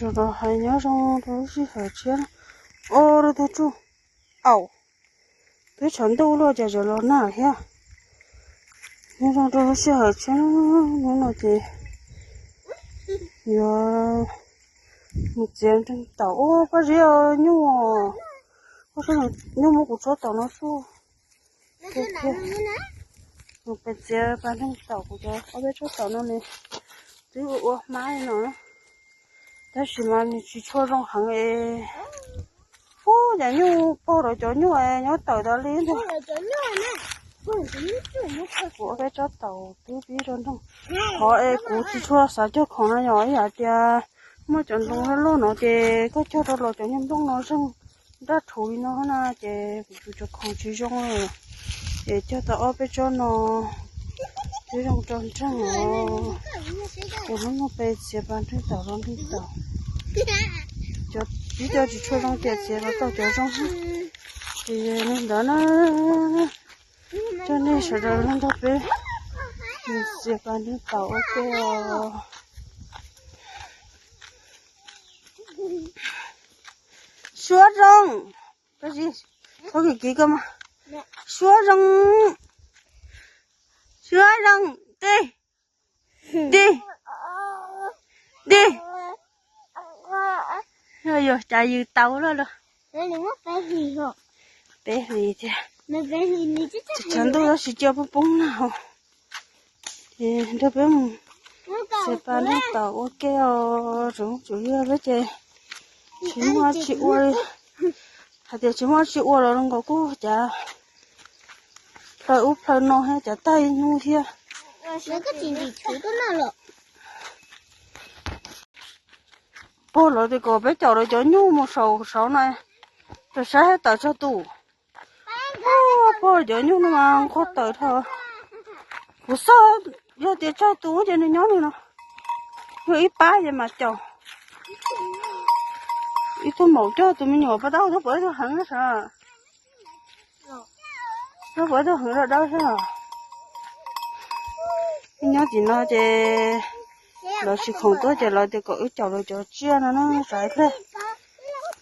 Rau hais nyob zoo rau lub sij hawm tshiab. Au, rau tug tsuj, au, twb tshav ntuj luaj cas tseem los nag thiab. Nyob zoo rau lub sij hawm tshiab, hnub no ces yuav mus txiav nreeg taum. Ua koj zib nyuj, nyuj muab kuv tsob taum no xwb. Mus pem txiav pas nreeg taum, kuv cov ob peb tsob taum no ne, twb ua ua hmab li no, tab sis mas nws tsis tshua zoo heev es. Ub, cas nyuj pog lawv cov nyuj nyob tawm tas li ntag. Kuv ob peb tsob taum twb pib rau nroog. Qhov es kuv tsis tshua xav cog khoom no yog ib yam tias muaj cov ntoo loj loj no ces koj cog rau los cov nyuj nplooj no zeeg nraj rhuv li no na ces kuv tus cov khoom tsis zoo. Ces cog tau ob peb tsob no twb zoo rau nroog os. Ces hnub no pem txiav pas nreeg taum los nreeg taum. Cov tib co tsis tshua zoo ces txiav los tau cov zoo. Ces li ntawd na, coj nej sawv daws los nrog peb mus txiav pas nreeg taum ua ke os. Suab zoo, koj kiv kiv koj mas. Suab zoo, suab zoo, dig, dig, dig. Yog cas yws tau loj loj. Peb hlis thiab. Tshav ntuj tab sis cia poob poob nag. Ces nrog peb mus txiav pas nreeg taum ua ke os. Tsuas yog peb ces tsis muaj tsis ua, hais tias tsis muaj tsis ua los zoo nkaus kuj cav plhaw ub plhaw no thiab cav tag ib hnub thiab. Pog lawv tias kom peb caum lawv cov nyuj mus saum saud no, rau saib tawm txog tus. Pog cov nyuj no mas nqhuab tawm dhau. Kuv xav yog tias txog tus ces nws nyob nws no. Yog ib pab ces mas caum. Ib tug maum coj tus me nyuam pas tau tau pom ib tug heev na sav. Tau pom ib tug heev dawb dawb thiab. Wb nyob tim no ces lawv tsis khoom tuaj ces lawv tias kom wb caum lawv cov tsiaj no na, xav ib pliag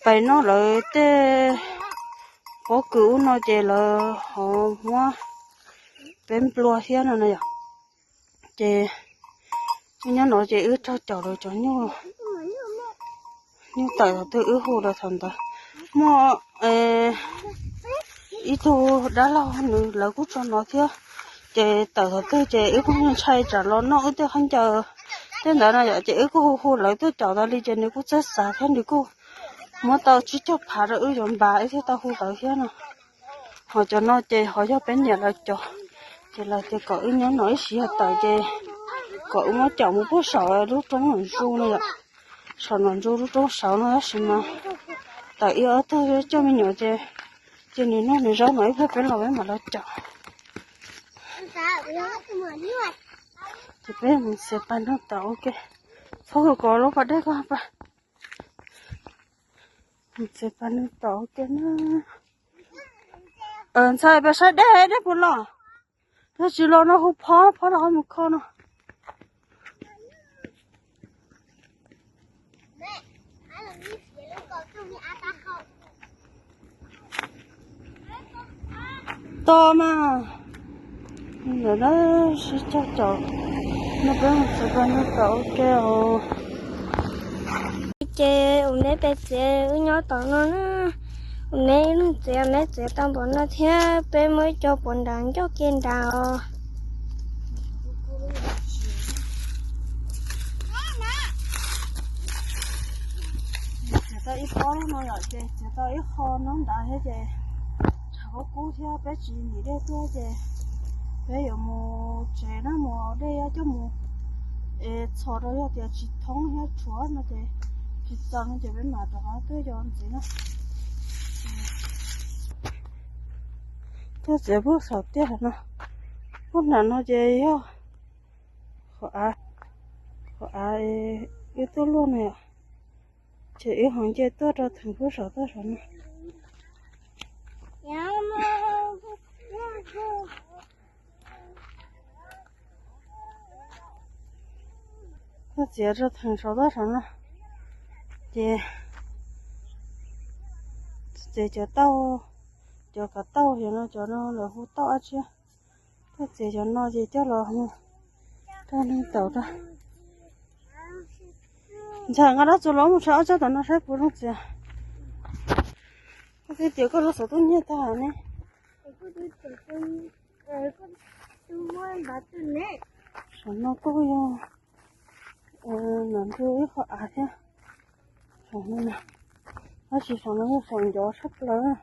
pem no lawv tej pob kws ub no ces lawv ho muab peb nplua thiab no na yom. Ces wb nyob no ces wb raug caum lawv cov nyuj, nyuj tawm thaum twg wb hu lawv thaum ntawd. Muaj ib tug dab laug nws lawv kuj tso no thiab, ces tawm thaum twg ces wb kuj ntshai tsam los noj wb tej khaub ncaws tej ntawd no yom, ces wb kuj hu hu lawv tuaj caum tas li ces nws kuj txawj xav thiab nws kuj muab tau tsib caug phav rau wb yuav npas wb thiaj tau hu lawv thiab no. Ho cov no ces ho yog peb niam lawv cov, ces lawv tias kom wb nyob no ib sim yog tawm ces kom wb muab caum mus puag saum lub roob Nom Ntsu no yom. Saum Nom Ntsu lub roob saud no tab sis mas tawm ib ob tug coj me nyuam ces, ces nws noj nws zaub no ib pliag peb los peb mam los caum. Ces peb mus txiav pas nreeg taum ua ke. Txhob kov lub pas dej ko pa. Mus txiav pas nreeg taum ua ke na. Ntxhais peb saib dej, dej puas los? Yog tsis los no hu phob, phob rau qhov mus kho no. Tos mas. Ntawm no sib cog caum, no peb mus txiav pas nreeg taum ua ke os. Ces ua neb peb txiav wb nyob tom no na. Ua neb ib leeg txiav, neb txiav tau npaum no thiab peb muab ib co puav nrad ncauj ke nrad os. Txiav tau ib pob no yom, ces txiav tau ib qho no nrad thiab ces tshav kub kub thiab peb tsis ntim dej tuaj ces peb yuav mus tsev na, mus ua dej coj mus es txhos rau, yog tias tsis thoob thiab tshuav no ces tsis txaus no ces peb mam rov qab tuaj yos ntxiv na. Tuaj txiav puag saum tiaj no, puag nram no ces yog qhov av, qhov av wb tuaj luaj no yom, ces wb ho nce tuaj rau theem puag saum toj saum no. Tuaj txiav rau theem saum toj saum no. Ces txiav cov tauj, cov kav tauj, cov no, cov no lawv hu tauj dab tsi. Txiav cov no ces coj los rau neeg taus rau. Ntxhais, nqa dab tsi los mus saib ob tsob tom no saib puas zoo txiav. Koj twb tias koj lub xov tooj nyiaj tag ne. Saum no kuj yog nram ntug ib qho av thiab. Saum no, tab sis saum no yog saum ncov tshaj plaws.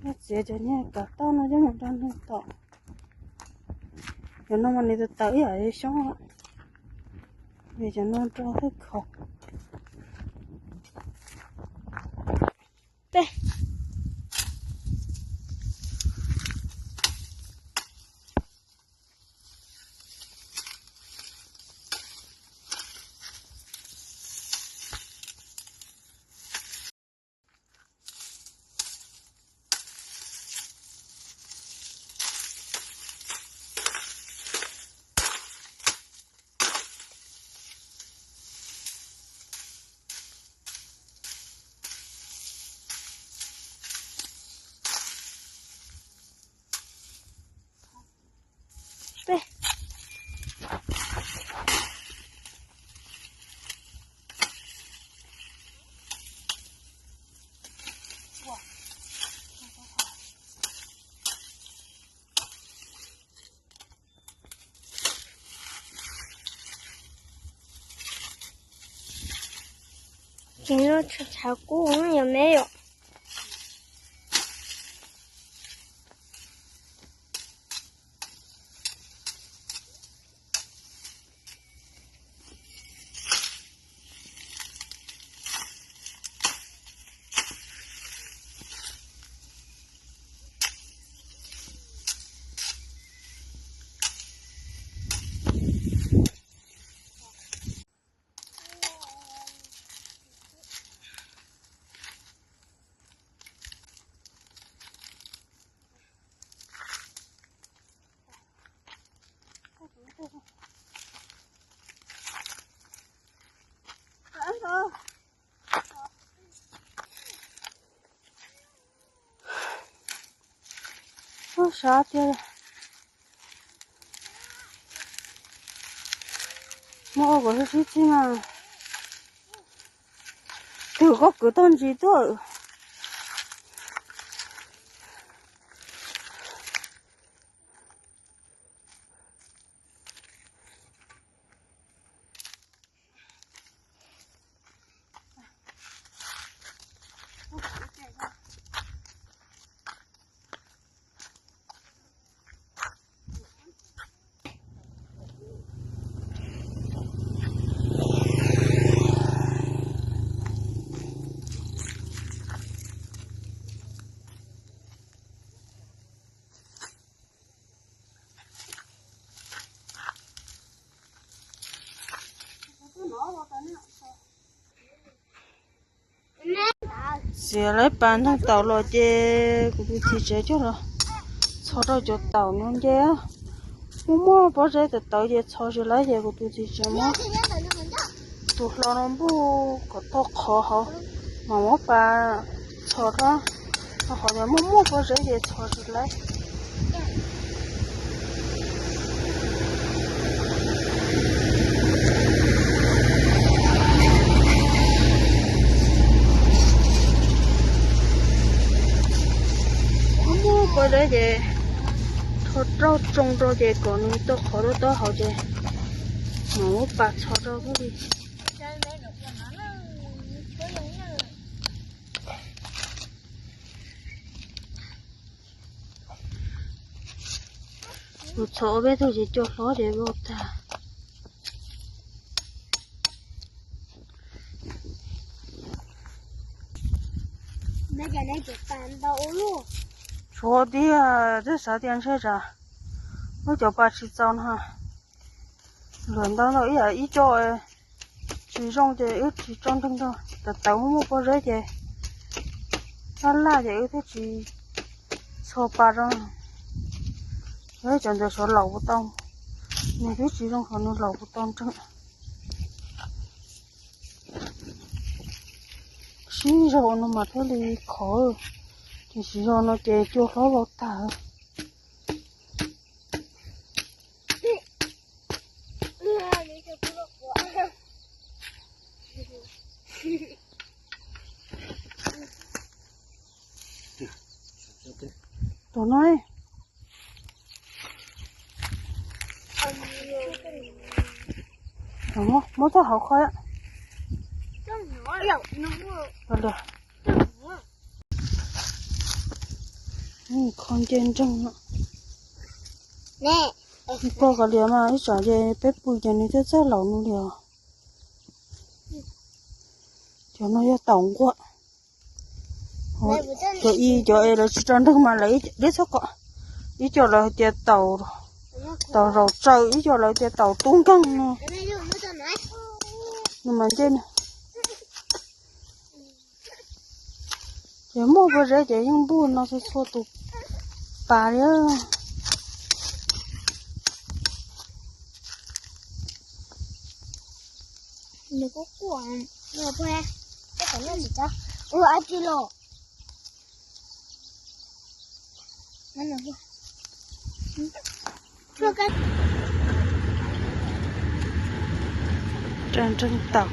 Yog txiav cov nyiaj kav tauj no coj mus rau neeg taus. Cov no mas nws tawv tawv ib yam li xyoob, vim cov no rau thawj khaus. Ces no tshav kub yog me yom. Ub, sab tiag. Muab ua kom sib sib txig mas. Twg koj kwv tag ntsis tuaj. Txiav lawv pas ntog taum los ces kuv tus txiv tsev coj los txhos rau cov taum no nce. Muaj muaj pob zeb tawv tawv ces txhos tsis laib ces kuv tus txiv tsev muab tus hlau no npuj kom tau qhov hauv mas muab pas txhos rau, rau qhov tias muaj muaj pob zeb ces txhos tsis laib. Muaj muaj pob zeb ces tho rau tsoo rau ces kom nws tau qhov rau taub hau ces mam muab pas txhos rau xwb li. Kuv txhos ua peb tug ces cua hlob ces vau tag. Tshuav tiag, twb xav tias ntshe tsam wb cov pas tsis txaus no. Luam ntau ntau ib yam ib co tsis zoo ces wb tsis tso nreeg rau, tawv tawv muaj muaj pob zeb ces laj laj ces wb thiaj tsis txhos pas rau. Cov ntawd xyov laus puas tau. Nws twb tsis zoo, qhov nws laus kuv tau ntseeg. Sib zog no mas thiaj li khov, ces tsis zog no ces cua hlob vau tag. Tus no, muab txoj hauv qhov. Kho nce nreeg no. Koj kav liam mas ib tsam ces peb pw ces nws thiaj txawj laus nws li os. Cov no yog taum nquag. Cov ib cov es lawv tsis tso nreeg mas lawv deb txhob kom. Ib co lawv tias taum, taum zaum tsaws, ib co lawv tias taum tub nkeeg no. Nws mas nce no. Ces muaj pob zeb ces yeej npuj no txhua txhua tus pas li. Ras nreeg taum,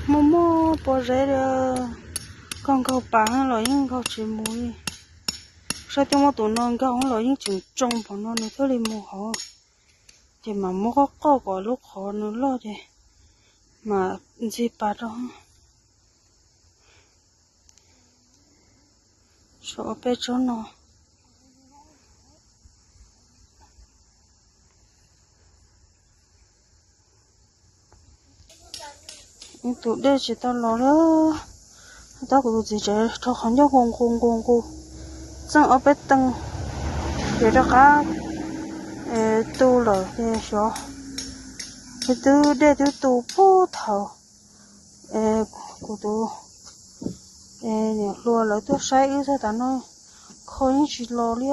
muaj muaj pob zeb li. Koj nkaug pas los yeej nkaug tsis mus li. Saib twb muab tus no nkaug los yeej tseem tsoo npaum no nws thiaj li mus hauv. Ces mam muab qoj qoj kom lub qhov nws loj ces mam ntxig pas rau. Saum ob peb tsob no. Ib tus dej tsis tau los li. Tab kuv tus txiv tsev rho qhov ncauj nqus nqus nqus nqus, txeej ob peb teev, ces rov qab tu lawm ces xyov. Twb dej twb tu puag thaum kuv tus niam hluas lawv tuaj saib wb txog tav no, kho yeej tsis los li.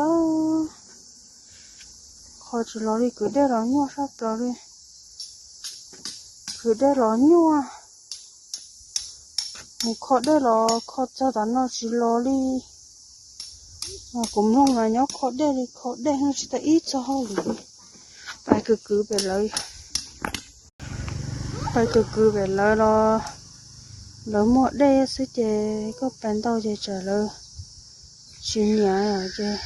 Kho tsis los li, kwv dej los nyuaj sab plaws li. Kwv dej los nyuaj, mus kho dej los kho txog tav no tsis los li. Kuv mloog mas nyob kho dej li kho dej, yeej tsis tau ib txoj hauj lwm li. Pais kwv kwv pem lawv, pais kwv kwv pem lawv los lawv muag dej xwb ces koj pais ntau ces tsam lawv tsis nyiam ces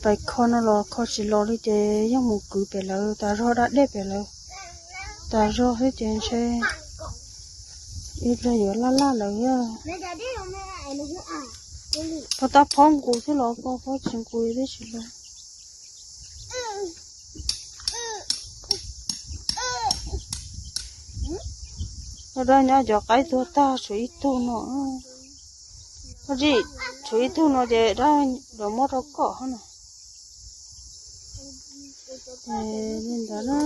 pais kho no los kho tsis los li ces yeej mus kwv pem lawv tas zog, da dej pem lawv tas zog xwb ces ntshe ib pliag yuav laj laj lawm. Phob tab phob nqus xwb los koj phob tsis nqus twb tsis los. Dab nyob cov qaib tuag tag tshuav ib tug no. Koj tsis, tshuav ib tug no ces dab los muab rau koj no. Li ntawd na,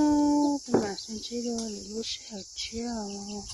tab mam sib ntsib dua lwm lub sij hawm tshiab os.